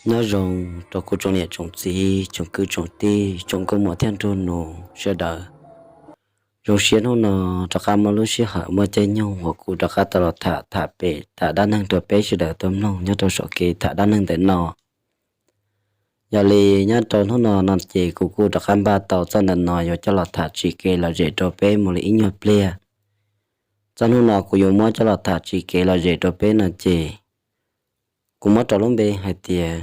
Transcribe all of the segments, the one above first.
Nyob zoo rau kuv tsoom niam tsoom txiv, tsoom kwv tsoom tij, tsoom nkauj muam thiab nraug nus sawv daws. Zoo siab hnub no rov qab muaj lub sij hawm muaj caij nyoog uas kuv rov qab tau los tham tham pem tham dab neeg rau peb sawv daws tau mloog nyob rau saum kev tham dab neeg ntawm no. Yog li nyob rau hnub no no ces kuv kuj rov qab npaj tau txoj ntawm no yuav coj los tham tsim kev lom zem rau peb mus li ib nyuag pliag. Txoj hnub no kuv yuav muab coj los tham tsim kev lom zem rau peb no ces kuv muab rau lub npe hais tias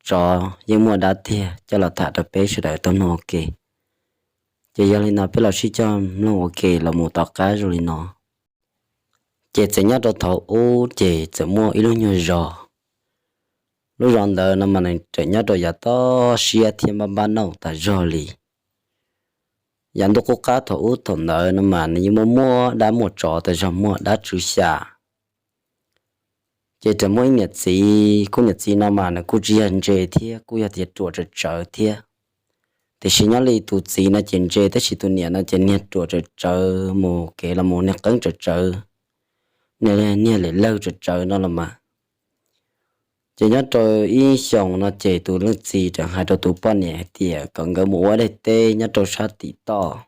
tsov yeej muaj dab tiag coj los tham rau peb sawv daws tau mloog ua ke. Ces yog li no peb los sib coj mloog ua ke los mus tom qab zoo li no. Ces txawm nyob rau thaum ub ces txawm muaj ib lub nyuag zos. Lub zos ntawd no mas nws tseem nyob rau yav toj siab thiab npab npab nauj tas zog li. Yav ntuj qub qab thaum ub thaum ntawd no mas nws yeej muaj muaj dab muaj tsov tas zog, muaj dab tswv xya. Ces tseem muaj ib niam txiv, khub niam txiv no mas nws kuj tsis yog ntse thiab, kuj yog tias ruam tsawv tsawv thiab. Tiam sis nyob li tus txiv no ces ntse, tab sis tus niam no ces niag ruam tsawv tsawv, mus kev los mus niag qeeb tsawv tsawv, niag lem lawg tsawv tsawv no los mas. Ces nyob rau ib xyoos no ces tus leej txiv tseem hais rau tus poj niam hais tias kom nkawd mus ua daim teb nyob rau sab tim toj.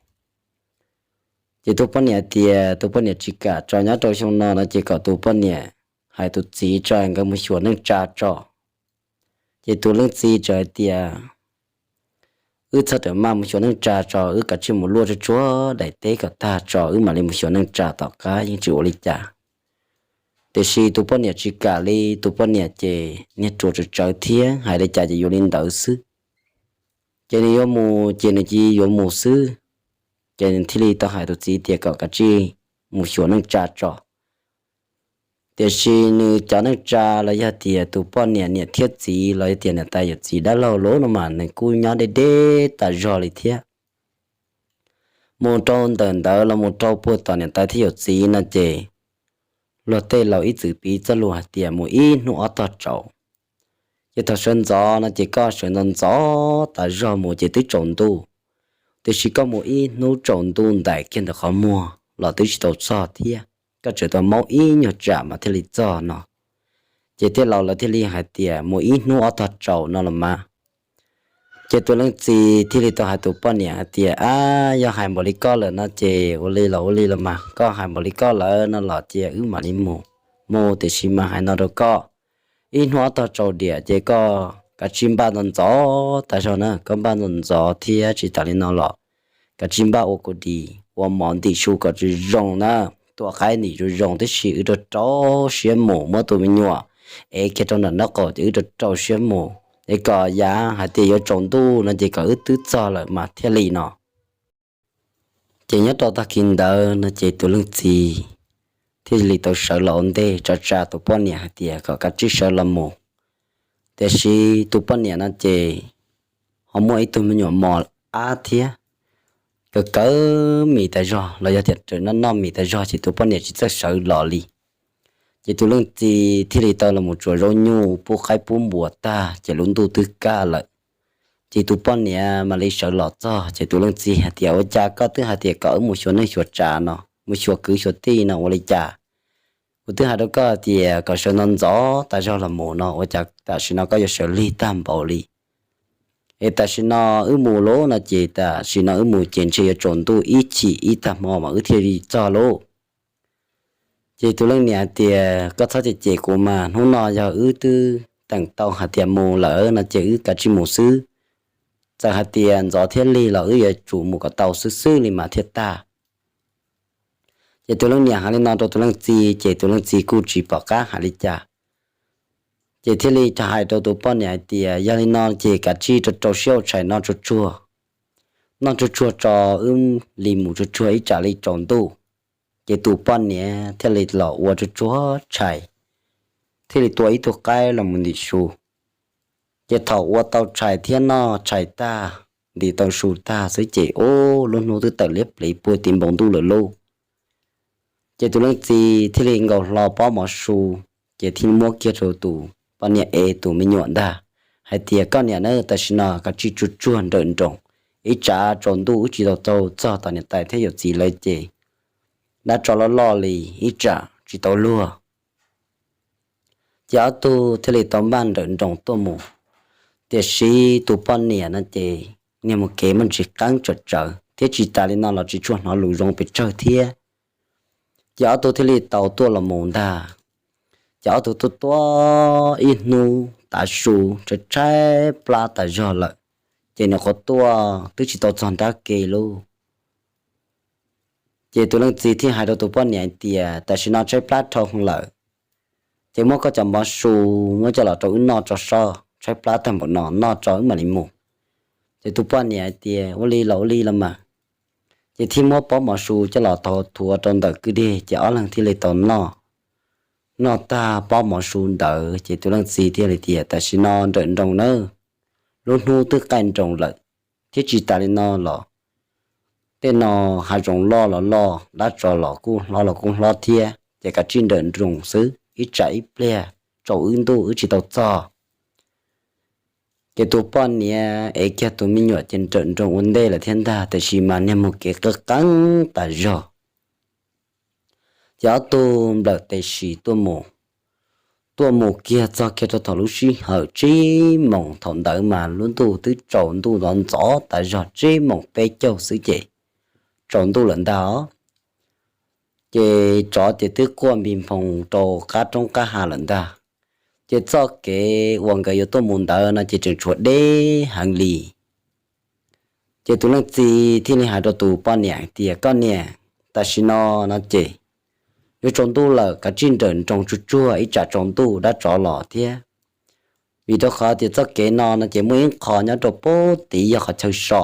Ces tus poj niam hais tias tus poj niam tsis kam tso, nyob rau xyoo no no ces kom tus poj niam hais tus txiv tso nkawd mus xyuas neej tsa tso. Ces tus leej txiv tseem hais tias wb txhob rawm maj mus xyuas neej tsa tso, wb kav tsij mus luaj tsuag tsuag daim teb kom tag tso wb mam li mus xyuas neej tsa tom qab yeej tsis ua li cas. Tiam sis tus poj niam tsis kam li, tus poj niam ces niag ruam tsawv tsawv thiab, hais li cas ces yuav li ntawd xwb. Ces nws yuav mus ces nws cia yuav mus xwb. Ces nws thiaj li tau hais tus txiv tias kom kav tsij mus xyuas neej tsa tso. Tiam sis nws cov neej tsa los yog tias tus poj niam niam thiab txiv los yog tias niam tais yawm txiv dab laug lawm no mas nws kuj nyob deb deb tas zog li thiab. Mus rau ntawm ntawd los mus rau puag tom niam tais thiab yawm txiv no ces luag tej laus ib txwm piv txoj lus hais tias mus ib hnub ob tog tsaus. Ces thaum sawv ntxov no ces koj sawv ntxov ntxov tas zog mus ces twb tsaus ntuj, tiam sis koj mus ib hnub tsaus ntuj ntais kiag ntawm qhov muag los twb tsis tau txog thiab, koj tseem tau maub ib nyuag tsam mas thiaj li txog no. Ces tej laus lawv thiaj li hais tias mus ib hnub ob tog tsaus no los mas. Ces tus leej txiv thiaj li tau hais tus poj niam hais tias, ab, yog hais npaum li koj lawm no ces ua li los ua li los mas, koj hais npaum li koj lawm no los cia wb mam li mus. Mus tiam sis mas hais no rau koj, ib hnub ob tog tsaus diam ces koj kav tsij npaj ntxov ntxov tas zog na, koj npaj ntxov ntxov thiab tsis tas li no los kav tsij npaj ua kuv dis ua mov ntim su kom tsis zoo na, tua qaib ntim zoo zoo tib si, wb rau rau siab mus, muab tus me nyuam ev kiag rau nram nraub qaum ces wb rau rau siab mus, es kom yav hais tias yuav tsaus ntuj no ces kom wb twb txog lawm mas thiaj li no. Ces nyob rau tag kis ntawd no ces tus leej txiv thiaj li tau sawv los ua ntej tso tsa tus poj niam hais tias kom kav tsij sawv los mus. Tiam sis tus poj niam no ces ho muaj ib tug me nyuam mos ab thiab, kawv kawv mis tas zog los yog tias noj noj mis tas zog ces tus poj niam tsis txawj sawv los li. Ces tus leej txiv thiaj li tau los mus tsuav zaub nyuj pub qaib pub npuas tag ces lub ntuj twb kaj lawm. Ces tus poj niam mam li sawv los txog ces tus leej txiv hais tias, ua cas koj twb hais tias kom wb mus xyuas neej xyuas tsa no, mus xyuas kwv xyuas tij no ua li cas? Kuv twb hais rau koj tias kom sawv ntxov ntxov tas zog los mus no, ua cas tam sim no koj yuav sawv lig tag npaum li? Es tam sim no wb mus lauj no ces tam sim no wb mus ces ntshe yuav tsaus ntuj ib chim ib tag hmo mas wb thiaj li txog lauj. Ces tus leej niam hais tias, koj txhob cem cem kuv mas, hnub no yog wb twb teem tau hais tias mus lawm no ces wb kav tsij mus xwb. Txawm hais tias ntxov thiab lig los wb yuav tsum mus kom tau xwb xwb li mas thiaj tag. Ces tus leej niam hais li no rau tus leej txiv ces tus leej txiv kuj tsis pom qab hais li cas. Ces thiaj li hais rau tus poj niam hais tias, yog li no ces kav tsij rau rau siab ua tshais noj tsuag tsuag, noj tsuag tsuag tso wb li mus tsuag tsuag ib tsam li tsaus ntuj. Ces tus poj niam thiaj li los ua tsuag tsuag tshais, thiaj li tua ib tug qaib los mus ntim su. Ces thaum ua tau tshais thiab noj tshais tag, ntim tau su tag xwb ces ub, lub hnub twb tawm liab pliv puag tim npoo ntuj lawm lauj. Ces tus leej txiv thiaj li nkaus hlo pob mov su, ces thiaj muab kiag rau tus poj niam ev tus me nyuam ntag, hais tias, koj niam na, tam sim no kav tsij tsuag tsuag nrawm nroos, ib tsam tsaus ntuj wb tsis tau tau txog tom niam tais thiab yawm txiv lawv ces dab tsov loj loj li ib tsam tsis tau luag. Ces ob tug thiaj li tau npaj nrawm nroos tuaj mus. Tiam sis tus poj niam no ces niag mus kev muaj ntsis qeeb tsawm tsawv thiab tsis tas li no los tsis tshua hnov lus zoo pes tsawg thiab. Ces ob tug thiaj li tau tuaj los mus ntag. Ces ob tug tuaj tuaj ib hnub tav su tshaib tshaib plab tas zog lawm, ces nws qhuav tuaj twb tsis tau txog nrab ke lauj. Ces tus leej txiv thiaj hais rau tus poj niam hais tias, tam sim no tshaib plab dhau lawm, ces muab koj cov mov su muab coj los rau wb noj tso soj, tshaib plab tag npaum no noj tso wb mam li mus. Ces tus poj niam hais tias, ua li los ua li los mas. Ces thiaj muab pob mov su coj los tau thuav rau ntawm kwj deg, ces ob leeg thiaj li tau noj. Noj tag pob mov su ntawd ces tus leej txiv thiaj li tias, tam sim no nrawm nroos nawb, lub hnub twb qaij nroos lawm, thiab tsis tas li no los tej no hav zoov loj los loj, dab tsov los kuj hlob los kuj hlob thiab, ces kav tsij nrawm nroos xwb, ib tsam ib pliag tsaus wb ntuj wb tsis tau txog. Ces tus poj niam ev kiag tus me nyuam ces nrawm nroos ua ntej lawm thiab ntag, tiam sis mas niag mus kev qeeb qeeb tas zog. Ces ob tug nplawm tes sim tuaj mus, tuaj mus kiag txog kiag rau thaum lub sij hawm tsib moos, thaum ntawd mas lub ntuj twb tsaus ntuj ntxov ntxov tas zog, tsib moos peb caug xwb ces tsaus ntuj lawm ntag os. Ces tsov ces twb quaj npig nphoo rau qab roob qab hav lawm ntag. Ces txoj kev uas nkawd yuav tuaj mus ntawd no ces tseem tshuav deb heev li. Ces tus leej txiv thiaj li hais rau tus poj niam hais tias, koj niam, tam sim no no ces yuav tsaus ntuj lawm, kav tsij nrawm nroos tsuag tsuag ib tsam tsaus ntuj dab tsov los thiab. Vim rau qhov tias txoj kev no no ces muaj ib qho nyob rau pem tid yog qhov chaw so.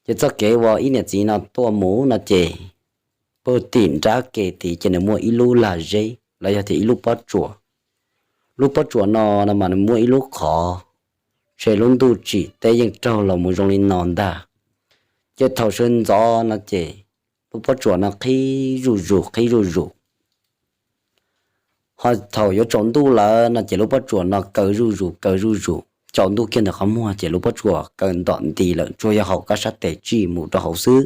Ces txoj kev uas ib niam txiv no tuaj mus no ces puag tim nrab ke tid ces nws muaj ib lub lag zeb los yog tias ib lub pob tsuas. Lub pob tsuas no no mas nws muaj ib lub qhov tshe lub ntuj tsim teb yeej raug los mus zoo li no ntag. Ces thaum sawv ntxov no ces lub pob tsuas no qhib zuj zus qhib zuj zus. Ho thaum yuav tsaus ntuj lawm no ces lub pob tsuas no kaw zuj zus kaw zuj zus, tsaus ntuj kiag ntawm qhov muag ces lub pob tsuas kaw ntom nti lawm, tsuas yog haum koj sab tes tsij mus rau hauv xwb,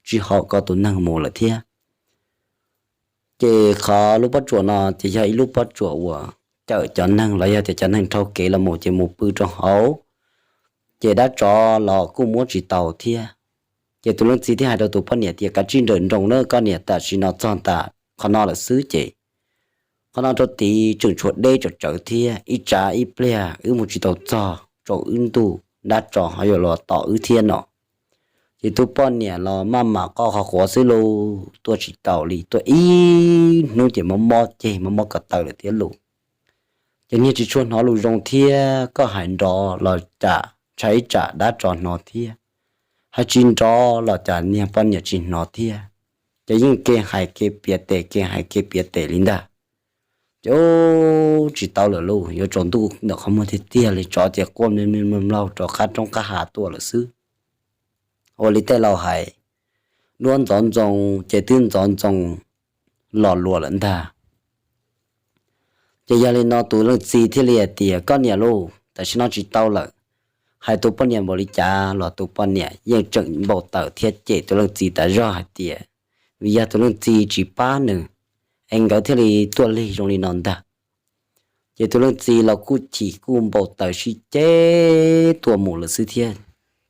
tsis haum koj tus neeg mus lawm thiab. Ces qhov lub pob tsuas no ces yog ib lub pob tsuas uas cawm cov neeg los yog tias cov neeg dhau kev los mus ces mus pw rau hauv, ces dab tsov los kuj muab tsis tau thiab. Ces tus leej txiv thiaj hais rau tus poj niam tias, kav tsij nrawm nroos na koj niam, tam sim no txog ntawm qhov no lawm xwb ces qhov no rau tid tseem tshuav deb tsawv tsawv thiab, ib tsam ib pliag wb mus tsis tau txog tsaus wb ntuj dab tsov ho yuav los tom wb thiab no. Ces tus poj niam los maj mam qoj qhov quav xwb lauj, tuaj tsis tau li, tuaj ib hnub ces mob mob ceg mob mob ko taw lawm thiab lauj. Ces niag tsis tshua hnov lus zoo thiab, koj hais nrov los cas ntshai ib tsam dab tsov hnov thiab, hais tsis nrov los cas niag poj niam tsis hnov thiab. Ces yeej ke hais ke piav tes ke hais ke piav tes li ntag. Ces tsis tau lawm lauj, yuav tsaus ntuj ntawm qhov muag tiag tiag li, tsov ces quaj mlaug mlaug rau qab roob qab hav tuaj lawm xwb. Ua li tej laus hais, duab ntxov ntxoo ces twb ntxov ntxoo los luas lawm ntag. Ces yog li no tus leej txiv thiaj li hais tias, koj niam lauj, tam sim no tsis tau lawm. Hais tus poj niam npaum li cas los tus poj niam yeej tseem npau taws thiab cem tus leej txiv tas zog hais tias, vim yog tus leej txiv tsis pab nws, es nkawd thiaj li tuaj lig zoo li no ntag. Ces tus leej txiv los kuj chim kuj npau taws sib ceg tuaj mus lawm xwb thiab.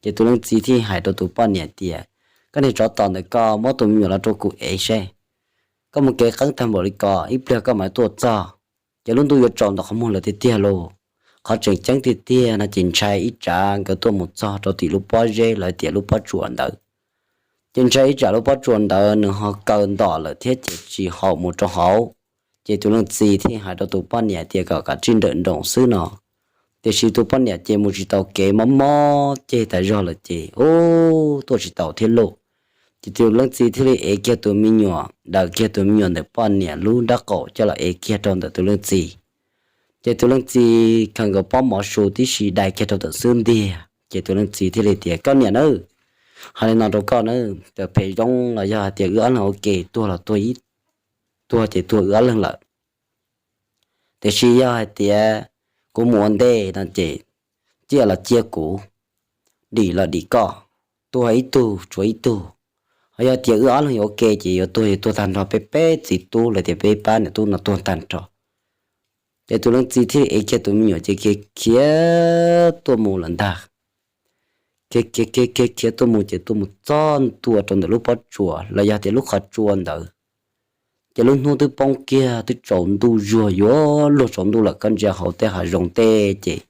Ces tus leej txiv thiaj hais rau tus poj niam tias, koj niag tsov tom ntawm, koj muab tus me nyuam los rau kuv ev seb. Koj mus kev qeeb tag npaum li ko, ib pliag koj mam tuaj txog, ces lub ntuj yuav tsaus ntawm qhov muag lawm tiag tiag lauj. Qhov tseem ceeb tiag tiag no ces ntshai ib tsam nkawd tuaj mus txog rau tim lub pob zeb los tias lub pob tsuas ntawd, ces ntshai ib tsam lub pob tsuas ntawd nws ho kaw ntom lawm thiab ces tsis haum mus rau hauv. Ces tus leej txiv thiaj hais rau tus poj niam tias kom kav tsij nrawm nroos xwb no. Tiam sis tus poj niam ces mus tsis tau kev, mob mob ceg tas zog lawm ces ub tuaj tsis tau thiab lauj. Ces tus leej txiv thiaj li ev kiag tus me nyuam, daws kiag tus me nyuam ntawm poj niam lub nrab qaum coj los ev kiag rau ntawm tus leej txiv. Ces tus leej txiv khaws nkawd pob mov su tib si dai kiag rau ntawm xub ntiag, ces tus leej txiv thiaj li tias, koj niam nawb, hais li no rau koj nawb, txawm phem zoo los yog hais tias wb ob leeg ua ke, tuag los tuag ib, tuag ces tuag wb ob leeg lawm. Tiam sis yog hais tias kuv mus ua ntej no ces cia los cia kuv, dim los dim koj, tuag ib tug tshuav ib tug. Ho yog tias wb ob leeg yuav ua ke ces yuav tuag yuav tuag tag nrho, peb peb txiv tub los tias peb pab niam tub no tuag tag nrho. Ces tus leej txiv thiaj li ev kiag tus me nyuam ces khiav khiav tuaj mus lawm ntag. Khiav khiav khiav khiav khiav tuaj mus ces tuaj mus txog ntua rau ntawm lub pob tsuas los yog tias lub qhov tsua ntawd. Ces lub hnub twb poob kiag, twb tsaus ntuj zuag yuav luag tsaus ntuj lawm, koj ntsia hauv tej hav zoov tej ces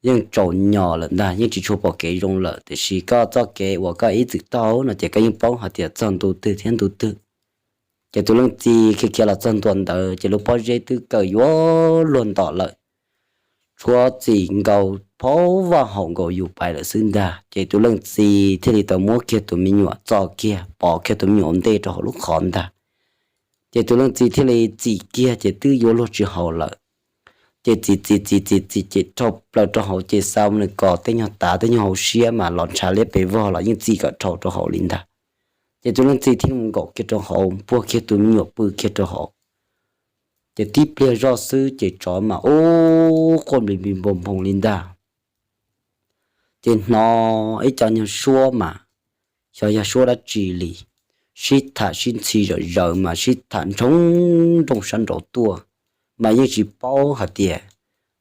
yeej tsaus nyos lawm ntag, yeej tsis tshua pom kev zoo lawm. Tiam sis koj txoj kev uas koj ib txwm taug no ces koj yeej paub hais tias txog ntu twg thiab ntu twg. Ces tus leej txiv khiav khiav los txog ntua ntawd ces lub pob zeb twb kaw yuav luag ntom lawm, tshuav txim nkaus phaub vaj haum nkaus yus pais lawm xwb ntag. Ces tus leej txiv thiaj li tau muab kiag tus me nyuam txo kiag, pov kiag tus me nyuam ua ntej rau hauv lub qhov ntag. Ces tus leej txiv thiaj li txim kiag ces twb yuav luag tsis haus lawm. Ces txim txim txim txim txim ces rhau plaws rau hauv ces xa nws kos tej nyuag tav tej nyuag hauv siab mas los ntshav liab pes vog los yeej txim kom rhau rau hauv li ntag. Ces tus leej txiv thiaj mus nkaum kiag rau hauv, npuag kiag tus me nyuam pw kiag rau hauv. Ces tib pliag zoj xwb ces tsov mas ub quaj nplis npis npoo npoo li ntag. Ces hnov ib co nyuag suab mas xyov yog suab dab tsi li, sib tham sib ntxhi zom zaws mas sib tham nroo nrooj sab nraud tuaj, mas yeej tsis paub hais tias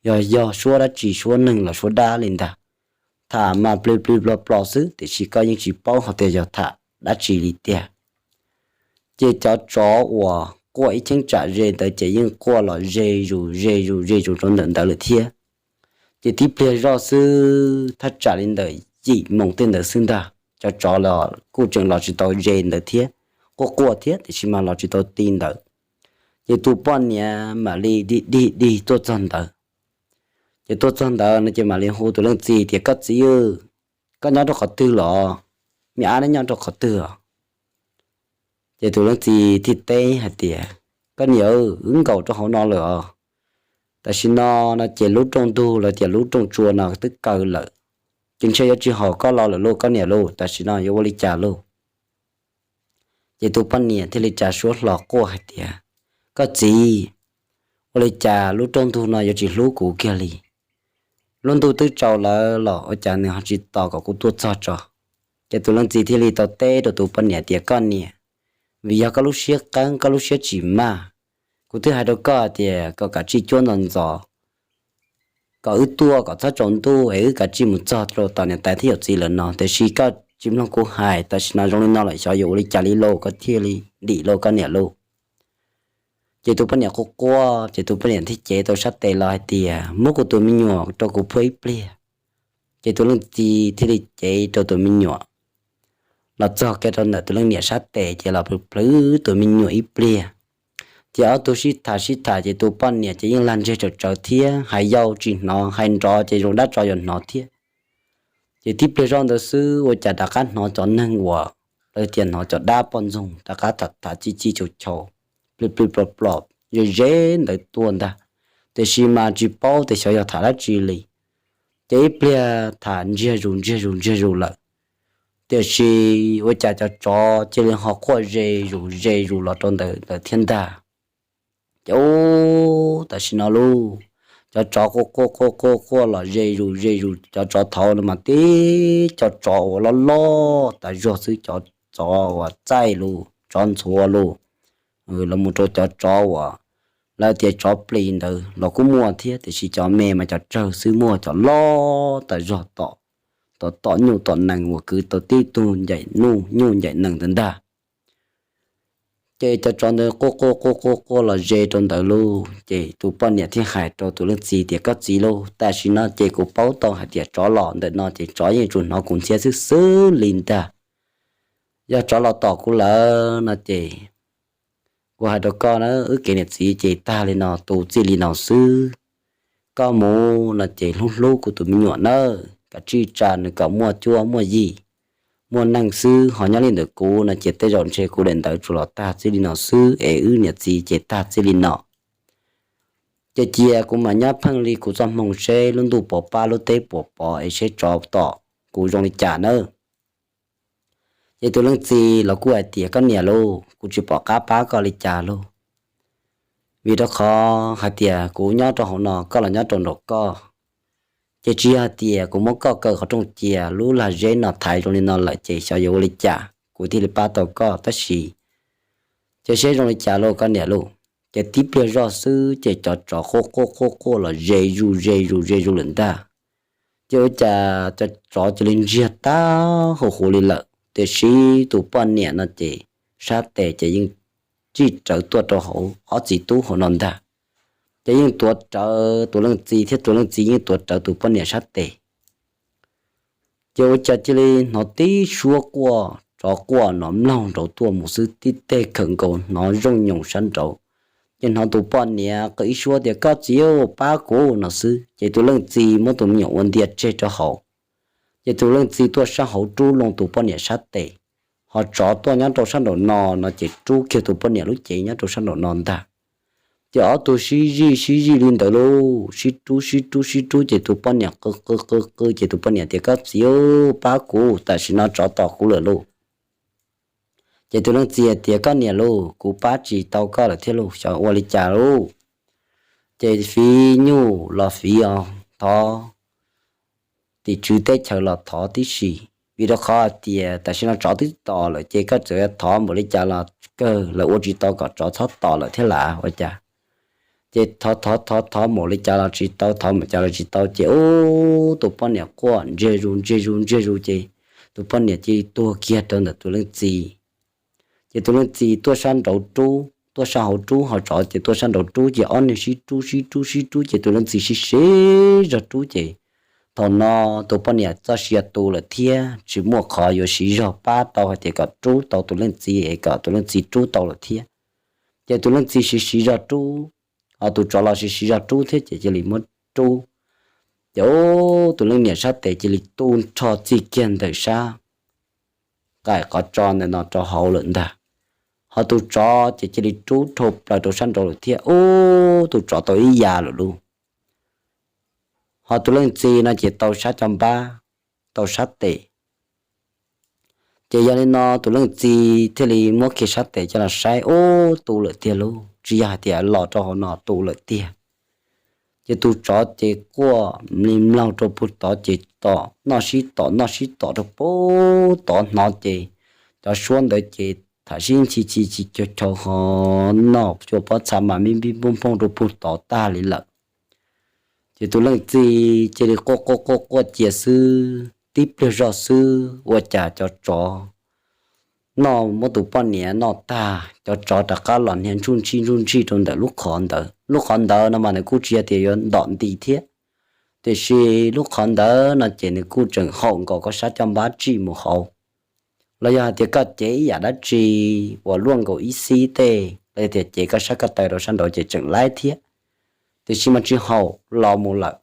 yog yog suab dab tsi, suab neeg los suab dab li ntag. Tham mas plis plis plos plos xwb tiam sis koj yeej tsis paub hais tias yog tham dab tsi li tiag. Ces cov tsov uas quaj ib cheeb tsam ze ntawd ces yeej quaj los ze zus ze zus ze zus rau ntawm ntawd lawm thiab. Ces tib pliag zoj xwb thaj tsam li ntawm yim moos tej ntawd xwb ntag, cov tsov los kuj tseem los tsis tau ze ntawd thiab, quaj quaj thiab tiam sis mas los tsis tau ti ntawd. Ces tus poj niam mam li dig dig dig tuaj txog ntawd. Ces tuaj txog ntawd no ces mam li hu tus leej txiv tias, koj txiv, koj nyob rau qhov twg los? Me ab neb nyob rau qhov twg os? Ces tus leej txiv thiaj teb hais tias, koj niam, wb nkaum rau hauv no lawm os. Tam sim no no ces lub rooj ntug los tias lub rooj tsua no twb kaw lawm, ces ntshe yuav tsis haum koj los lawm lauj koj niam lauj, tam sim no yuav ua li cas lauj? Ces tus poj niam thiaj li tsa suab hlo quaj hais tias, koj txiv, ua li cas lub rooj ntug no yuav tsis hlub kuv kiag li? Lub ntuj twb tsaus lawm los ua cas nws ho tsis tos kom kuv tuaj txog tso? Ces tus leej txiv thiaj li tau teb rau tus poj niam tias, koj niam, vim yog koj lub siab qeeb, koj lub siab tsis maj. Kuv twb hais rau koj tias kom kav tsij cuab ntxov ntxov, kom wb tuaj kom txhob tsaus ntuj es wb kav tsij mus txog rau tom niam tais thiab yawm txiv lawm no, tiam sis koj tsis mloog kuv hais, tam sim no zoo li no lawm xyov yuav ua li cas li lauj, koj thiaj li dim lauj koj niam lauj. Ces tus poj niam quaj quaj ces tus poj niam thiaj cev tau sab tes los hais tias, muab kuv tus me nyuam rau kuv phua ib pliag. Ces tus leej txiv thiaj li cev rau tus me nyuam los txog kiag rau ntawm tus leej niam sab tes ces los plhws plhws tus me nyuam ib pliag. Ces ob tug sib tham sib tham ces tus poj niam ces yeej lag ntseg tsawv tsawv thiab, hais yau tsis hnov, hais nrov ces zoo dab tsov yuav hnov thiab. Ces tib pliag zoj ntawd xwb ua cas rov qab hnov cov neeg uas lawv tias hnov cov dab poj ntxoog rov qab tham tham ci ci caus chaus, plhws plhws plom plom ze ze ntawd tuaj ntag, tiam sis mas tsis paub tias xyov yog tham dab tsi li. Ces ib pliag tham ntsiag zus ntsiag zus ntsiag zus lawm, tiam sis ua cas cov tsov cia li ho quaj ze zus ze zus los rau ntawd lawm thiab ntag. Ces ub, tam sim no lauj, cov tsov quaj quaj quaj quaj quaj los ze zus ze zus, cov tsov thaud no mas tib cov tsov uas loj loj tas zog xwb, cov tsov uas txaij los tsov ntxhuav los, los mus rau cov tsov uas lawv tias tsov plis ntawd los kuj muaj thiab, tiam sis cov me mas cov tsawg xwb, muaj cov loj tas zog tom, tom tom nyuj tom nees uas kwv tau tib tug ncaim nuj nyuj ncaim nees ntawd ntag. Ces cov tsov ntawd quaj quaj quaj quaj quaj los ze rau ntawd lauj, ces tus poj niam thiaj hais rau tus leej txiv tias, koj txiv lauj, tam sim no ces kuv paub tau hais tias tsov los ntawm no ces tsov yeej tsuas hnov kuv ntxhiab xwb xwb li ntag. Yog tsov los tom kuv lawm no ces kuv hais rau koj na, wb kev niam txiv ces tag li no, tu txij li no xwb. Koj mus no ces hlub hlub kuv tus me nyuam nawb, kav tsij tsa nws kom muaj cuab muaj yig, muaj neej xwb, ho nyob li ntawm kuv no ces tej zaum ntshe kuv daim ntawv tsuas los tag txij li no xwb es wb niam txiv ces tag txij li no. Ces cia kuv mam nyob pheej li kuv txoj hmoo seb lub ntuj puas pab lub teb puas pov es seb tsov tom kuv zoo li cas nawb. Ces tus leej txiv los kuj hais tias, koj niam lauj, kuv tsis pom qab pab koj li cas lauj, vim rau qhov hais tias kuv nyob rau hauv no, koj los nyob rau nraum koj, ces tsis yog hais tias kuv muab koj kaw qhov rooj cia, lub lag zeb no thaiv zoo li no lawm ces xyov yuav ua li cas kuv thiaj li pab tau koj, tab sis cia seb zoo li cas lauj koj niam lauj. Ces tib pliag zoj xwb ces cov tsov quaj quaj quaj quaj los ze zus ze zus ze zus lawm ntag. Ces ua cas cov tsov cia li ntsiag tag huv huv li lawm, tiam sis tus poj niam no ces sab tes ces yeej tsim rawv tuaj rau hauv ob txiv tub hauv no ntag. Ces yeej tuav rawv tus leej txiv thiab tus leej txiv yeej tuav rawv tus poj niam sab tes. Ces ua cas cia li hnov tib suab quaj tsov quaj no mloog nraud tuaj mus xwb, tib teg khawm nkaus hnov zooj nyoos sab nraud. Ces hnov tus poj niam qw ib suab tias, koj txiv, pab kuv no xwb. Ces tus leej txiv muab tus me nyuam ua ntias tseg rau hauv. Ces tus leej txiv tuaj sab hauv rub loo tus poj niam sab tes, ho tsov tuaj nyob rau sab nraum no no ces rub kiag tus poj niam lub cev nyob rau sab nraum no ntag. Ces ob tug sib zij sib zij li ntawd lauj, sib rub sib rub sib rub ces tus poj niam qw qw qw qw ces tus poj niam tias, koj txiv, pab kuv, tam sim no tsov tom kuv lawm lauj. Ces tus leej txiv tias, koj niam lauj, kuv pab tsis tau koj lawm thiab lauj, xyov ua li cas lauj. Ces fiv nyuj los fiv os, thov tim tswv teb chaws los thov tib si, vim rau qhov hais tias tam sim no tsov twb tom lawm ces koj txawm thov npaum li cas los kawg lawv ua tsis tau kom tsov txhob tom lawm thiab las ua cas. Ces thov thov thov thov npaum li cas los tsis tau, thov npaum cas los tsis tau, ces ub, tus poj niam quaj ntsiag zus ntsiag zus ntsiag zus ces tus poj niam cia li tuag kiag rau ntawm tus leej txiv. Ces tus leej txiv tuaj sab nraud rub, tuaj sab hauv rub, ho tsov ces tuaj sab nraud rub, ces ob niag sib rub sib rub sib rub ces tus leej txiv siv siv zog rub ces thaum no tus poj niam txoj sia tu lawm thiab tsis muaj qhov yuav siv zog pab tau hais tias kom rub tau tus leej txiv es kom tus leej txiv rub tau lawm thiab. Ces tus leej txiv siv siv zog rub, ho tus tsov los siv siv zog rub thiab ces cia li muab rub. Ces ub, tus leej niam sab tes cia li tu nrho txij kiag ntawm sab qaim qhov tso ntawm no rau hauv lawm ntag. Ho tus tsov ces cia li rub dhau plaws rau sab nraud lawm thiab, ub, tus tsov tau ib ya lawm lauj. Ho tus leej txiv no ces tau sab caj npab, tau sab tes. Ces yog li no tus leej txiv thiaj li muab kiag sab tes coj los saib, ub, tu lawm tiag lauj, tsis yog hais tias los rau hauv no, tu lawm tiag. Ces tus tsov ces quaj mlig mlaug rau puag tod ces tom noj sib tom noj sib tom rau puag tod, hnov ces cov suab ntawd ces tham sib nchi chi chi chau chau ho noj cua pob txha mas mi npij npoj nphooj rau puag tod tag li lawm. Ces tus leej txiv cia li quaj quaj quaj quaj cia xwb, tib pliag zoj xwb ua cas cov tsov noj muab tus poj niam noj tag, cov tsov rov qab los hnia ntsuj ntsij ntsuj ntsij rau ntawm lub qhov ntawd. Lub qhov ntawd no mas nws kuj tsis yog tias yuav ntom nti thiab, tiam sis lub qhov ntawd no ces nws kuj tseem haum nkaus koj sab caj npab tsij mus hauv, los yog hais tias koj cev ib yam dab tsi uas luaj nkaus ib xib tej los yog tias cev koj sab ko taw rau sab nraud ces tseem laib thiab. Tiam sis mas tsis haum, los mus lawm.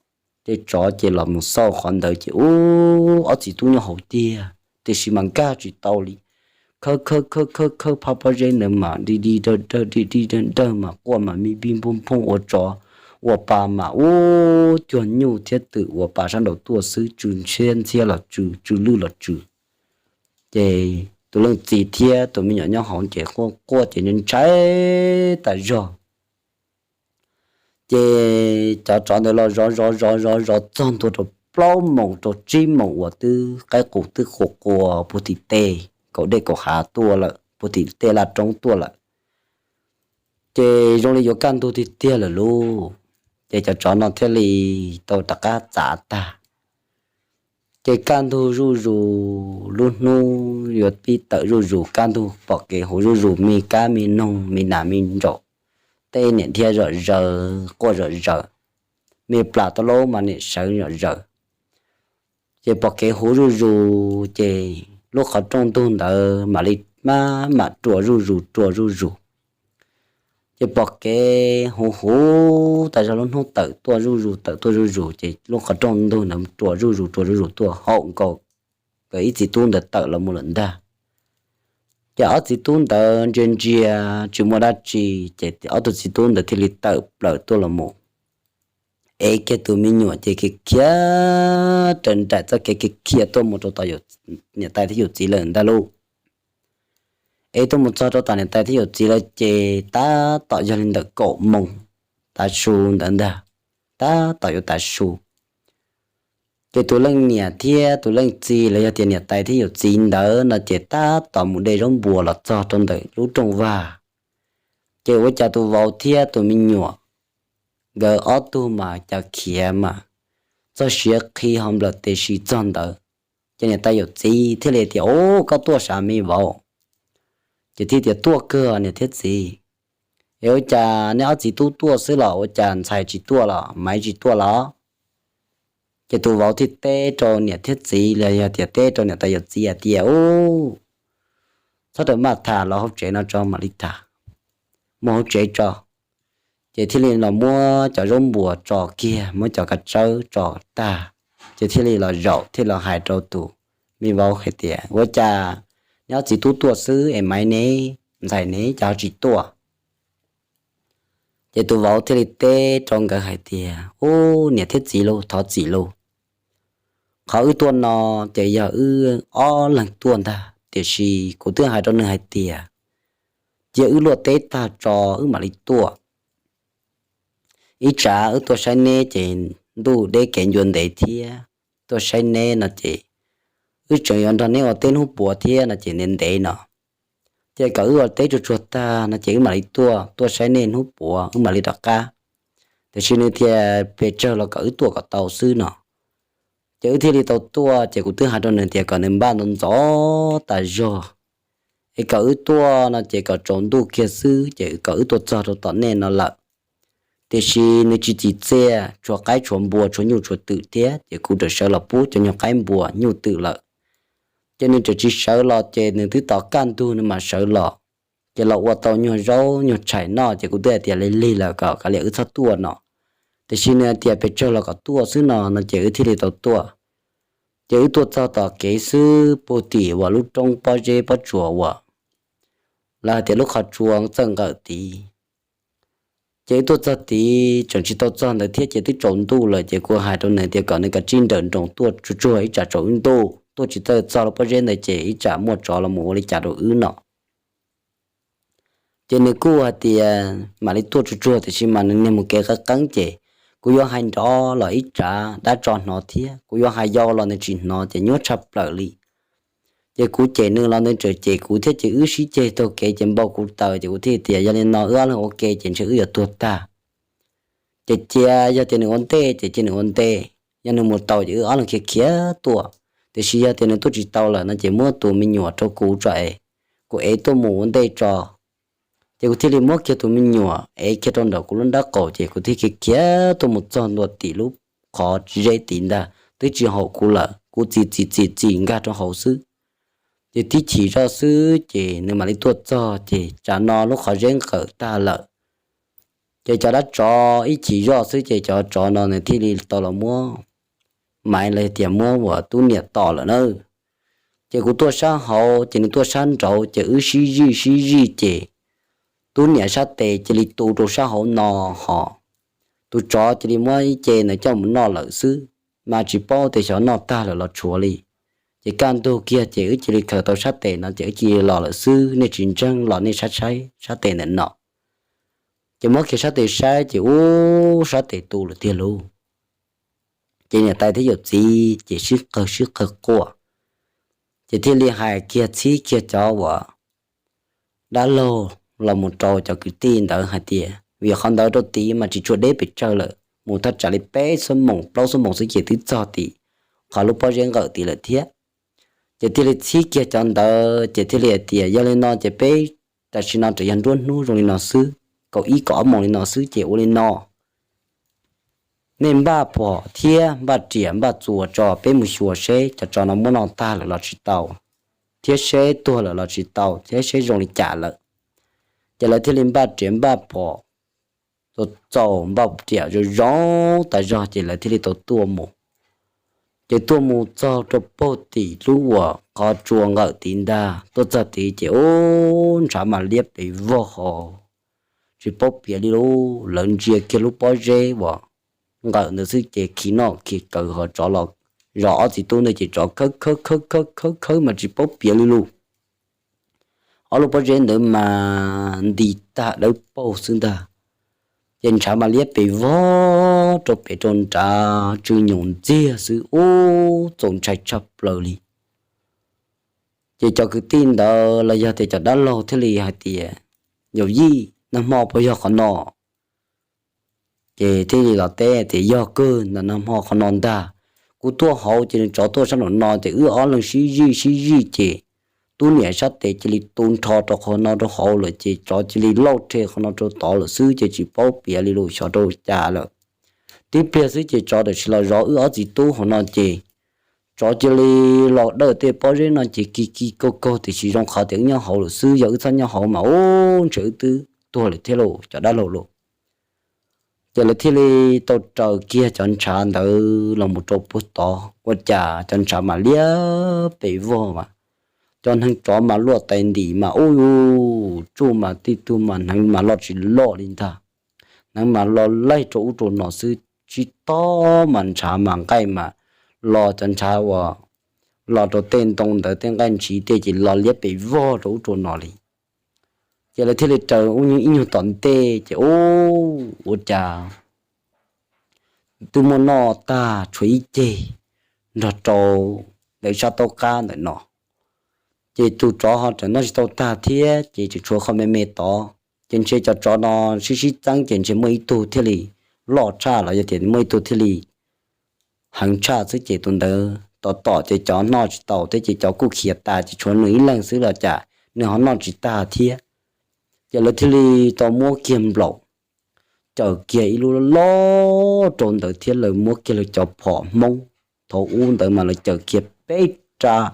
Ces tsov ces los mus xauj qhov ntawd ces ub, ob txiv tub nyob hauv tiag, tiam sis mas nkag tsis tau li. Khawb khawb khawb khawb khawb phab pob zeb ntawd mas di di dawg dawg di di dawg dawg mas quaj mas mi npij npoj nphooj ua tsov ua pa mas ub, cuag nyuj thiab twm ua pa sab nraud tuaj xwb, tsw ntxhiab ntxhiab los tsw, tsw lwj los tsw. Ces tus leej txiv thiab tus me nyuam nyob hauv ces quaj quaj ces ntshai tas zog. Ces cov tsov ntawd los zov zov zov zov zov txog ntua rau plaub moos rau tsib moos uas twb qaib qus twb qua qua puag tim tej kaum dej kaum hav tuaj lawm, puag tim tej laj roob tuaj lawm. Ces zoo li yuav kaj ntug tiag tiag lawm lauj. Ces cov tsov no thiaj li tau rov qab txav tag. Ces kaj ntug zuj zus, lub hnub yuav pib tawm zuj zus, kaj ntug pom kev huv zuj zus, me kab me noog me nas me ntsaum, tej niam dhia zom zaws quaj zom zaws, me plas tau laub mas niam sawv zom zaws. Ces pom kev huv zuj zus ces lub qhov rooj ntug ntawd mam li maj mam rua zuj zus rua zuj zus. Ces pom kev huv huv tas zog, lub hnub tawm tuaj zuj zus tawm tuaj zuj zus, ces lub qhov rooj ntug ntawd rua zuj zus rua zuj zus tuaj, haum nkaus ib txiv tub ntawd tawm los mus lawm ntag. Ces ob txiv tub ntawd ntsia ntsia tsis muaj dab tsi, ces ob tug txiv tub ntawd thiaj li tawm plaws tuaj los mus. Ev kiag tus me nyuam ces khiav raws nraim txoj kev khiav khiav tuaj mus rau tom niam tais thiab yawm txiv lawm ntag lauj. Ev tuaj mus txog rau tom niam tais thiab yawm txiv lawm ces tab tom yog li ntawm kaum moos tav su ntawd ntag, tab tom yuav tav su. Ces tus leej niam thiab tus leej txiv los yog tias niam tais thiab yawm txiv ntawd no ces tab tom mus de zaub npuas los txog rau ntawm lub rooj vag. Ces ua cas tus vauv thiab tus me nyuam nkawd ob tug mas cas khiav mas txog siav qhi ho nplawm tes si txog ntawd. Ces niam tais yawm txiv thiaj li tias, Ub, koj tuaj sav me vauv? Ces thiaj tias, Tuaj kawg niam thiab txiv. Es ua cas neb ob txiv tub tuaj xwb los ua cas ntxhais tsis tuaj los Maiv tsis tuaj los? Ces tus vauv thiaj teb rau niam thiab txiv los yog tias teb rau niam tais yawm txiv hais tias, Ub, txhob rawm maj tham, los hauv tsev no tso mam li tham. Mus hauv tsev tso. Ces thiaj li los muab cov zaub npuas tso kiag, muab cov kav tsawb tso tag, ces thiaj li los zaum thiaj los hais rau tus me vauv hais tias, Ua cas neb ob txiv tub tuaj xwb es Maiv ne, ntxhais ne cas ho tsis tuaj? Ces tus vauv thiaj li teb rau nkawd hais tias, Ub, niam thiab txiv lauj, thov txim lauj. Qhov wb tuaj no ces yog wb ob leeg tuaj ntag, tiam sis kuv twb hais rau nws hais tias cia wb luaj teb tag tso wb mam li tuaj. Ib tsam wb tuaj saib neb ces ntuj deb kev ncua ntev thiab, tuaj saib neb no ces wb tseem yuav nrog neb ua teb hnub puav thiab no ces ntev ntev no. Ces kom wb ua teb tsuag tsuag tag no ces wb mam li tuaj, tuaj saib nej hnub puav wb mam li rov qab. Tiam sis nws tias pes tsawg los kom wb tuaj kom tau xwb no. Ces wb thiaj li tau tuaj, ces kuv twb hais rau nws tias kom nws npaj ntxov ntxov tas zog, es kom wb tuaj no ces kom tsaus ntuj kiag xwb, ces kom wb tuaj txog rau tom nej no lawm. Tiam sis nws tsis txim txiaj, tshuav qaib tshuav npua tshuav nyuj tshuav twm thiab, ces kuv txawm sawv los pub cov nyuag qaib npua nyuj twm lawm. Ces nws txawm tsis sawv los, ces nws twb tos kaj ntug nws mam sawv los. Ces los ua tau nyuag zaub nyuag tshais noj, ces kuv twb hais tias lig lig lawm kom kav liam wb txhob tuaj no. Tiam sis nws hais tias pes tsawg los kom tuaj xwb no no ces wb thiaj li tau tuaj. Ces wb tuaj txog tom kev xwb puag tim uas lub roob pob zeb pob tsuas uas lawv hais tias lub qhov tsua txawj nqawm tid. Ces wb tuaj txog tid tseem tsis tau txog ntawd thiab ces twb tsaus ntuj lawm, ces kuv hais rau nws tias kom nws kav tsij nrawm nroos tuaj tsuag tsuag ib tsam tsaus wb ntuj, tuaj tsis txawj txog lub pob zeb ntawd ces ib tsam muaj tsov los mus ua li cas rau wb no. Ces nws kuj hais tias mam li tuaj tsuag tsuag, tiam sis mas nws niag mus kev qeeb qeeb, ces kuv yuav hais nrov los ib tsam dab tso hnov thiab, kuv yuav hais yau los nws tsis hnov, ces nyuaj tshaj plaws li. Ces kuv cem nws los nws tseem cem kuv thiab, ces wb sib ceg taug kev ces npau kuv taws, ces kuv thiaj tias yog li no wb ob leeg ua ke ces ntshe wb yuav tuag tag. Ces cia yog tias nws ua ntej ces cia nws ua ntej, yog nws mus tau ces wb ob leeg khiav khiav tuaj. Tiam sis yog tias nws tuaj tsis tau lawm no ces muab tus me nyuam rau kuv tso es kuv ev tuaj mus ua ntej tso. Ces kuv thiaj li muab kiag tus me nyuam ev kiag rau ntawm kuv lub nrab qaum, ces kuv thiaj khiav khiav tuaj mus txog ntua tim lub qhov zeb tid ntag, twb tsis haum kuv lawm, kuv txi txi txi txi nkag rau hauv xwb. Ces tib chim zoj xwb ces nws mam li tuaj txog, ces tsam no lub qhov zeb nqawm tag lawm. Ces cov dab tsov ib chim zoj xwb ces cov tsov no nws thiaj li tau los muab Maiv los tias muab uas Tub niam tom lawm na. Ces kuv tuaj sab hauv ces nws tuaj sab nraud, ces wb sib zij sib zij ces Tub niam sab tes cia li tu rau sab hauv no, ho tus tsov cia li muab ib ce ntawd coj mus noj lawm xwb, mas tsis paub tias xyov noj tag lawm los tshuav li. Ces kaj ntug kiag ces wb cia li khaws tau sab tes no ces wb cia li los lawm xwb, nej tsis ntseeg los nej saib saib sab tes ntawm no. Ces muab kiag sab tes saib ces ub, sab tes tu lawm tiag lauj. Ces niam tais thiab yawm txiv ces sib qawg sib qawg quaj, ces thiaj li hais kiag txhib kiag cov uas dab laug los mus rau cov kwv tij ntawd hais tias vim qhov ntawd rau tid mas tsis tshua deb pes tsawg lawm, mus thaj tsam li peb xuab moos plaub xuab moos xwb ces twb txog tim qhov lub pob zeb nqawm tid lawm thiab. Ces thiaj li txhib kiag cov ntawd ces thiaj li hais tias yog li no ces peb tam sim no tseem yog nruab hnub zoo li no xwb, kaum ib kaum ob moos li no xwb ces ua li no, nej npaj phom thiab npaj riam npaj txuas tso peb mus xyuas seb cov tsov no muab noj tag lawm los tsis tau, thiab seb tuag lawm los tsis tau thiab seb zoo li cas lawm. Ces lawv thiaj li npaj riam npaj phom, txaus txaus npaj riam zoo zoo tas zog ces lawv thiaj li tau tuaj mus. Ces tuaj mus txog rau puag tim lub uas qhov tsua nqawm tid ntag, tuaj txog tid ces ub, ntshav mas liab pes vog ho, tsis paub piav li lauj. Lawv ntsia kiag lub pob zeb uas nqawm ntawd xwb ces khi noj khi kawg ho tsov los, zov ob txiv tub ntawd ces tsov khawb khawb khawb khawb khawb khawb mas tsis paub piav li lauj. Ob lub pob zeb ntawd mas nti tag dawb paug xwb ntag. Ces ntshav mas liab pes vog rau pem rau nrad, tsw nyoos ntxiag xwb, ub, txaus ntshai tshaj plaws li. Ces cov kwv tij ntawd los yog tias cov dab laug thiaj li hais tias, Yawm yij, nag hmo puas yog qhov no? Ces thiaj li los teb tias, Yog kawg, nag hmo qhov no ntag. Kuv tuaj hauv ces nws tsov tuaj sab nraum no ces wb ob leeg sib zij sib zij ces tub niam sab tes cia li tu nrho rau qhov no rau hauv lawm ces tsov cia li lauj rhe qhov no rau tod lawm xwb ces tsis paub piav li lus xyov rau cas lawm. Tib pliag xwb ces tsov tam sim los zov wb ob txiv tub hauv no ces tsov cia li los dawj tej pob zeb no ces kis kis kaug kaug tiam sis zoo qhov tias wb nyob hauv lawm xwb, yog wb txhob nyob hauv mas ub ntshe wb twb tuag lawm thiab lauj cov dab laug lauj. Ces lawv thiaj li tau raws kiag cov ntshav ntawd los mus rau puag tod ua cas cov ntshav mas liab pes vog mas cov hneev tsov mas luaj tais ntim mas ub yuj tsuj mas tib tug mas hneev mas loj tsis loj li ntag. Hneev mas loj laij rau ub rau no xwb, tsis tob mas ntshav mas nqaij mas los cov ntshav uas los rau tej ntoo ntawd tej nqaij ntshiv tej ces los liab pes vog rau ub rau no li. Ces lawv thiaj li raws ub ib nyuag tom ntej ces ub ua cas twb muaj noj tag tshuav ib ceg nrog rau ntawm sab taub qab ntawm no. Ces tus tsov ho tseem noj tsis tau tag thiab ces tseem tshuav qhov me me tod. Ces ntshe cov tsov no sib sib txeeb ces ntshe muaj ib tug thiaj li loj tshaj los yog tias muaj ib tug thiaj li heev tshaj xwb ces tus ntawd tom tom ces cov noj tsis tau thiab ces cov kuj khiav tas ces tshuav nws ib leeg xwb los cas nws ho noj tsis tag thiab. Ces lawv thiaj li tau muab kiag nplaum, caws kiag ib lub loj rau ntawd thiab lawv muab kiag lawv cov phom Hmoob thaum ub ntawd mas lawv caws kiag peb rab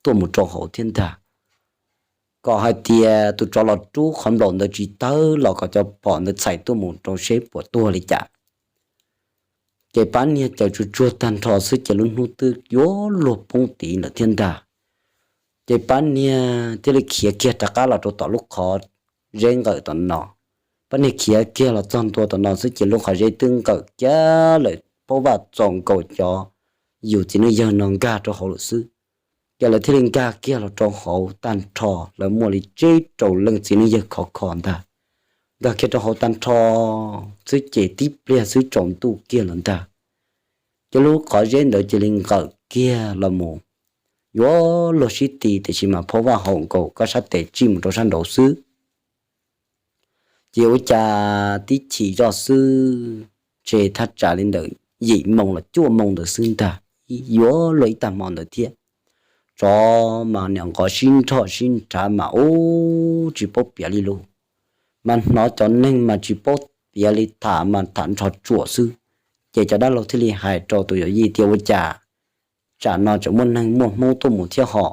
tuaj mus rau hauv thiab ntag, kom hais tias tus tsov los rub qhov nplaum ntawd tsis tawg los kom cov phom ntawd txhais tuaj mus rau seb puas tuag li cas. Ces pab niag caws tsuag tsuag tag nrho xwb ces lub hnub twb yuav luag poob tid lawm thiab ntag. Ces pab niag thiaj li khiav kiag rov qab los rau tom lub qhov zeb nqawm tom no. Pab niag khiav kiag los txog ntua tom no xwb ces lub qhov zeb twb nqawm kiag lawm, paub vaj txaus nkaus cov yus txiv neej yawg no nkag rau hauv lawm xwb. Ces lawv thiaj li nkag kiag los rau hauv tag nrho, lawv muaj li tsib rau leej txiv neej yawg khov kho ntag. Nkag kiag rau hauv tag nrho xwb ces tib pliag xwb tsaus ntuj kiag lawm ntag. Ces lub qhov zeb ntawd cia li nqawm kiag los mus, yuav luag sib ti tiam sis mas paub vaj haum nkaus koj sab tes tsij mus rau sab nraud xwb. Ces ua cas tib chim zoj xwb, ntshe thaj tsam li ntawm yim moo los cuaj moo ntawd xwb ntag, yuav luag ib tag hmo ntawd thiab. Tsov mas niam nqov sib nrhoj sib nrhav mas ub tsis paub piav li lus, mas hnov cov neeg mas tsis paub piav li, tham mas tham nrho tsuam xwb. Ces cov dab laug thiaj li hais rau tus yawm yij tias ua cas tsam no tseem muaj neeg muaj Hmoob tuaj mus thiab hos.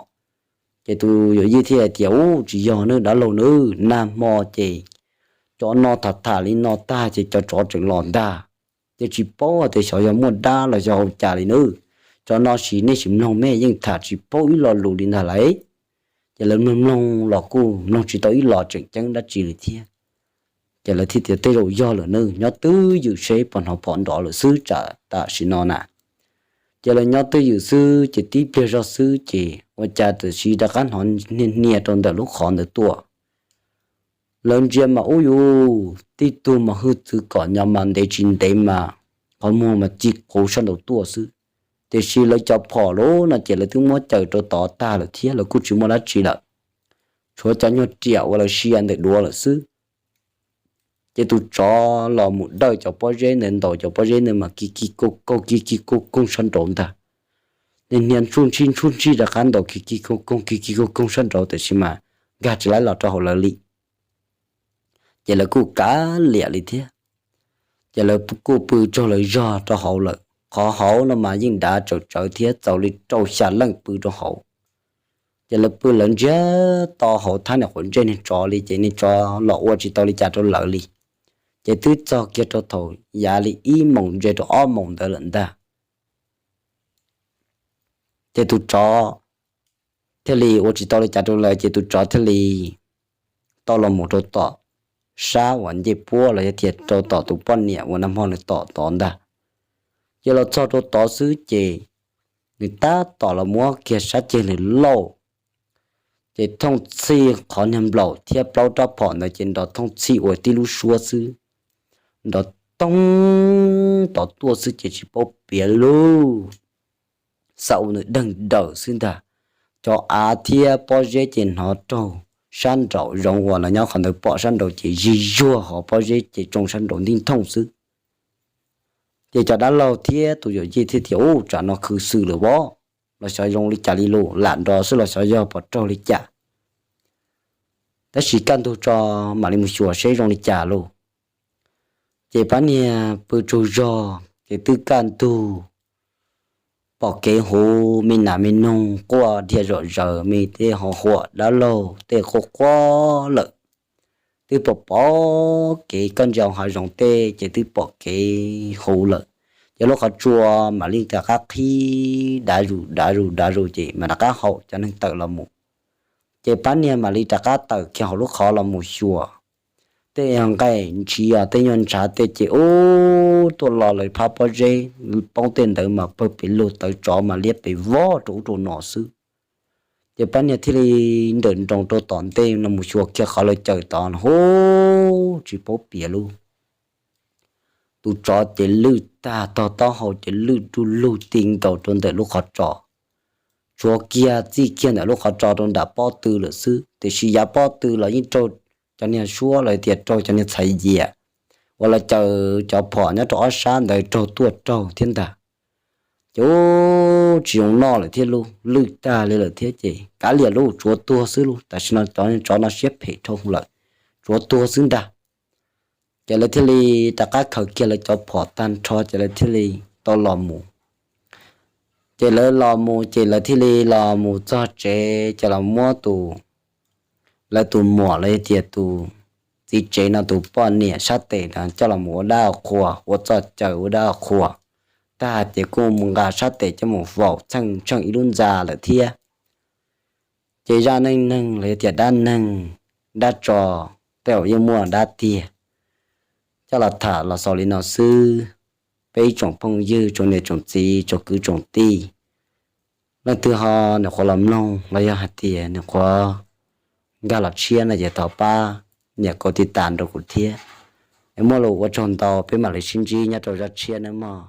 Ces tus yawm yij thiaj hais tias ub tsis yog nawb dab laug nawb, nag hmo ces cov no tham tham li no tag ces cov tsov tseem los ntag. Ces tsis paub hais tias xyov yog muaj dab los yog hauv cas li nawb. Cov no sis nej sim mloog mej yeej tham tsis paub ib lo lus li ntag lauj. Ces lawv mloog mloog los kuj mloog tsis tau ib lo tseem ceeb dab tsi li thiab. Ces lawv thiaj tias tej zaum yog lawm nawb, nyob twj ywm seb puas hnov phom nrov lawm xwb, tsam tam sim no na. Ces lawv nyob twj ywm xwb ces tib pliag zog xwb ces ua cas tam sim rov qab hnov hnia hnia rau ntawm lub qhov ntawd tuaj. Lawv ntsia mas ub yus tib tug mas hwj txwv kom nyo mas ntev tsis ntev mas qhov muag mas ci quv sab nraud tuaj xwb. Tiam sis lawv cov phom lawm no ces lawv twb muab caws rau tod tag lawm thiab lawv kuj tsis muaj dab tsi lawm, tshuav cov nyuag riam uas lawv sia ntawm duav lawm xwb. Ces tus tsov los mus dawj cov pob zeb ntawd ntaus cov pob zeb ntawd mas kis kis koog koog kis kis koog koog sab nraud ntag. Niag niag ntsuj ntsij ntsuj ntsij rov qab ntaus kis kis koog koog kis kis koog koog sab nraud tiam sis mas nkag tsis laib los rau hauv lawv li. Ces lawv kuj kav liam li thiab. Ces lawv kuj pw tsaug lawv zog rau hauv lawm, qhov hauv no mas yeej dav tsawm tsawv thiab, txaus li rau xya leej pw rau hauv. Ces lawv pw lawv ntsiag to hauv thab niam quav ntsej niag tsov li ces niag tsov los ua tsis tau li cas rau lawv li. Ces twb txog kiag rau thaum yav li ib moos ntse rau ob moos ntawd lawm ntag. Ces tus tsov thiaj li ua tsis tau li cas rau lawv ces tus tsov thiaj li tau los mus rau tom sab uas ncej puab los yog tias rau tom tus poj niam uas nag hmo nws tom tod ntag. Ces los txog rau tod xwb ces nws tab tom los muab kiag sab ceg nws lauj, ces thooj txhij qhov niag nplaum thiab plaub rab phom ntawd ces nrov thooj txhij ua tib lub suab xwb, nrov toog tod tuaj xwb ces tsis paub piav li lub xav ua nws deeg daws xwb ntag. Cov av thiab pob zeb ces hnov raug sab nraum zoov uas lawv nyob qhov ntawd pom sab nraud ces zig zuag hauv pob zeb ces tsoo sab nraud ntij thooj xwb. Ces cov dab laug thiab tus yawm yij thiaj tias, Ub, tsam no khwv xwm lawm vov, los xyov zoo li cas li lus, lam nrov xwb los xyov yog pom raug li cas. Tab sis kaj ntug tso mam li mus xyuas seb zoo li cas lauj. Ces pab niag pw tsaug zog ces twb kaj ntug, pom kev huv, me nas me noog quaj dhia zom zaws, me tej ho huam dab laug tej quaj quaj lawm. Twb pom pom kev, koj ntsia hav zoov tej ces twb pom kev huv lawm. Ces lub qhov tsua mam li rov qab qhib dav zus dav zus dav zus ces mam rov qab haum cov neeg tawm los mus. Ces pab niag mam li rov qab tawm kiag hauv lub qhov los mus xyuas. Tej nqaij ntshiv os, tej nyuag ntshav tej ces ub tuaj los lawm phab pob zeb, poob tej ntawd mas pawg pes lug, tawv tsov mas liab pes vog rau ub rau no xwb. Ces pab niag thiaj li nrawm nroos rau tom ntej no mus xyuas kiag qhov lawv cawm tod no, ub, tsis paub piav lub tus tsov ces lwj tag, tog taub hau ces lwj du lug ti nkaus rau ntawm lub qhov tso. Tshuav kiag txij kiag ntawm lub qhov tso rau nram pob tw lawm xwb, tiam sis yav pob tw los yeej raug cov niag suab los tias raug cov niag txhais yias uas los cawm cov phom nyob rau ob sab ntawd raug tuaj raug thiab ntag. Ces ub, tsis zoo noj lawm thiab, lub lwj tag li lawm thiab ces kav liam lauj, tsuav tuag xwb lauj, tam sim no cov tsov no siab phem dhau lawm, tsuav tuag xwb ntag. Ces lawv thiaj li rov qab khaws kiag lawv cov phom tag nrho ces lawv thiaj li tau los mus. Ces lawv los mus ces lawv thiaj li los mus txog tsev ces los muab tus, lawv tus muam los tias tus txiv tsev no tus poj niam sab tes no coj los mus ua dab ua qhua, ua txoj caw ua dab ua qhua tag ces kuj mus nqa sab tes coj mus faus txheej tsheej ib lub ntxa lawm thiab. Ces zaj neej neeg los yog tias dab neeg dab tso tej zaum yeej muaj dab tiag, coj los tham los xaus li no xwb. Peb ib tsoom phooj ywg, tsoom niam tsoom txiv, tsoom kwv tsoom tij, leej twg ho nyuam qhuav los mloog los yog hais tias nyuam qhuav nkag los tshiab no ces thov pab nias kaus tiv tas rau kuv thiab. Es muaj lus ua tsaug ntau, peb mam li sib ntsib nyob rau zaj tshiab nawb mog.